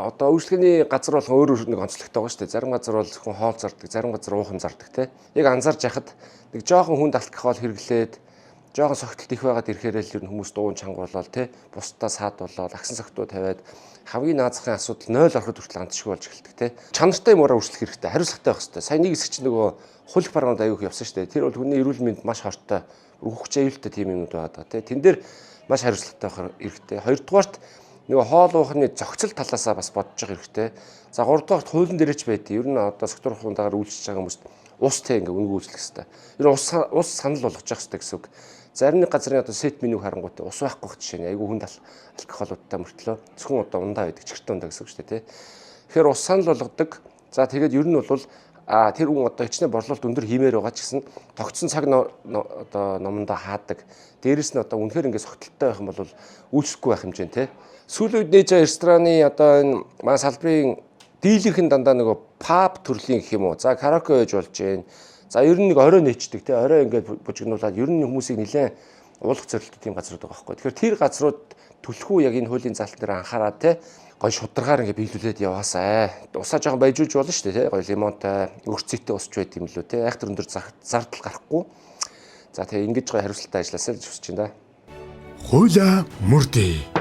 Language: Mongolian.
Одоо үйлчлэгээний газар болгон өөр өөр нэг онцлогтой байгаа шүү дээ. Зарим газар бол зөвхөн хоол зардаг, зарим газар уухан зардаг те. Яг анзаарч яхад нэг жоохон хүнд алкогол хэрэглээд жоохон согтолт их байгаад ирэхээр л ер нь хүмүүс дуун чангуулаад те, бусдаа саад болоод агсан согтуу тавиад хамгийн наазахын асуудал 0 ороход хүртэл андшгүй болж эхэлдэг те. Чанартай юм уураа үйлчлэх хэрэгтэй, хариуцлагатай байх хэрэгтэй. Сая нэг хэсэг чинь нөгөө хуулих баргаанд аюух явсан шүү дээ. Тэр бол хүний эрүүл мэнд маш хортой, үхэх аюултай тийм юмнууд байгаа те. Тэн дээр маш хариуцлагатай байх хэрэгтэй. Хоёрдугаарт нөгөө хоол уухны зохицол талаасаа бас бодож явах хэрэгтэй. За, гуравдугаарт хуулийн дээрээ ч байдیں۔ Ер нь одоо согтуур хундагаар үйлчилж байгаа хүмүүст ус те ингээ үнэгүй үйлчлэх хэрэгтэй. Ер нь ус санал болгож явах хэрэгтэй гэсэн үг. Зарим нэг газрын одоо set menu харангуйтай ус байхгүй жишээ нь айгүй хүнд алкоголуудтай мөртлөө зөвхөн одоо ундаа байдаг, чигтэн ундаа гэсэн үг шүү дээ тий. Тэгэхээр ус санал болгодог. За, тэгээд ер нь бол тэр хүн одоо хичнээн борлуулалт өндөр хиймээр байгаа ч гэсэн тогтсон цаг одоо номондоо хаадаг. Дээрэс нь одоо үнэхээр ингээд согтолтой байх юм бол үйлчлэхгүй байх хэмжээнд тий. Сүүлийн үед нээж байгаа рестораны одоо энэ манай салбарын дийлийнхэн дандаа нөгөө pub төрлийн гэх юм уу. За, караоке байж болж гин. За, ер нь нэг орой нээчдэг тий. Орой ингээд бужигнуулаад ер нь хүмүүсийг нэлээд уулах зорилттой тийм газрууд байгаа байхгүй. Тэгэхээр тэр газрууд түлхүү яг энэ хуулийн заалт дээр анхаараа тий гой шударгаар ингээ биелүүлээд яваасай. Усаа жоохон баяжуулж болно шүү дээ тий. Гой лимонтой, өрцөйтэй усч байд юм лүү тий. Айхтар өндөр зардал гарахгүй. За, тэгээ ингэж гой хариуцлагатай ажилласаа гэж хүсэж байна да. Хуулиа мөрдөе.